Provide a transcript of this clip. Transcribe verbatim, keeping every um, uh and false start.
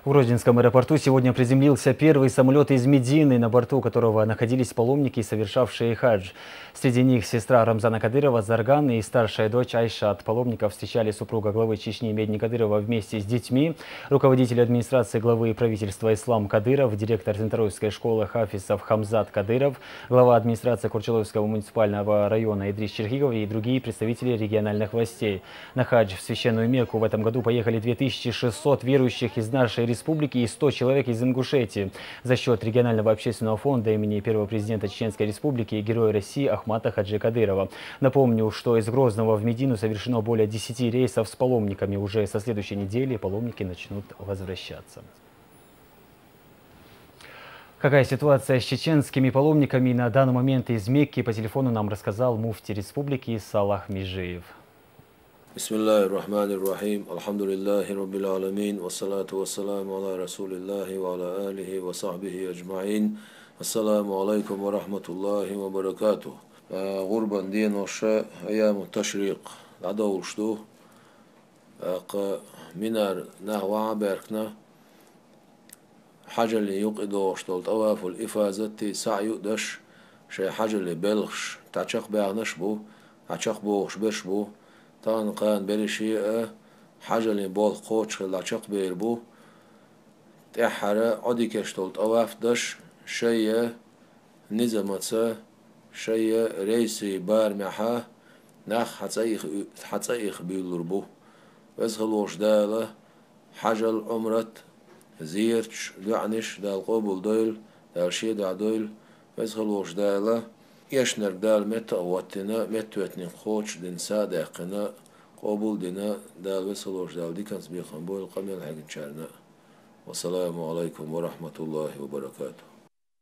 В Грозненском аэропорту сегодня приземлился первый самолет из Медины, на борту которого находились паломники, совершавшие хадж. Среди них сестра Рамзана Кадырова Зарган и старшая дочь Айшат. Паломников встречали супруга главы Чечни Медни Кадырова вместе с детьми, руководитель администрации главы и правительства Ислам Кадыров, директор Центроевской школы хафизов Хамзат Кадыров, глава администрации Курчалойского муниципального района Идрис Черхигов и другие представители региональных властей. На хадж в священную Мекку в этом году поехали две тысячи шестьсот верующих из нашей республики и сто человек из Ингушетии за счет регионального общественного фонда имени первого президента Чеченской Республики и Героя России Ахмата Хаджи Кадырова. Напомню, что из Грозного в Медину совершено более десяти рейсов с паломниками. Уже со следующей недели паломники начнут возвращаться. Какая ситуация с чеченскими паломниками на данный момент из Мекки, по телефону нам рассказал муфти республики Салах Межиев. بسم الله الرحمن الرحيم. الحمد لله رب العالمين. والصلاة والسلام على رسول الله وعلى آله وصحبه أجمعين. السلام عليكم ورحمة الله وبركاته. Э, гӀурбан денош, айяму ташрикъ, дӀадовлуш ду. ТӀаккха Минара нах ваха а баьхкина, хьажаллин юкъе догӀуш долу тӀавафул ифазати саӀю а деш, шайн хьажаллин белхаш дӀачекхбаьхнарш а бу, дӀачекхбохуш берш а бу. Тахана кхана берриш а хьажаллин болх кхочушхилла дӀачекхбер бу. ТӀаьххьара Ӏодикаш долу тӀаваф деш, шайн низамаца, шайн рейсийн барамехь нах хьан цӀа иха-, хьан цӀа иха буьйлалур бу. Веза хилла волчу Дала хьажал, Ӏумрат, зерат, доӀанаш Дала къобалдойла, Дала Шен дуьхьа дойла. Веза хилла волчу Дала эшнарг Дала метта а хӀоттийна, меттахӀоьттинарг кхочушдина, са а даьккхина, къобал а дина, Дала, Веза хилла волчу Дала диканца бекхам бойла къамел хьегначарна. والسلام عليكم ورحمة الله وبركاته.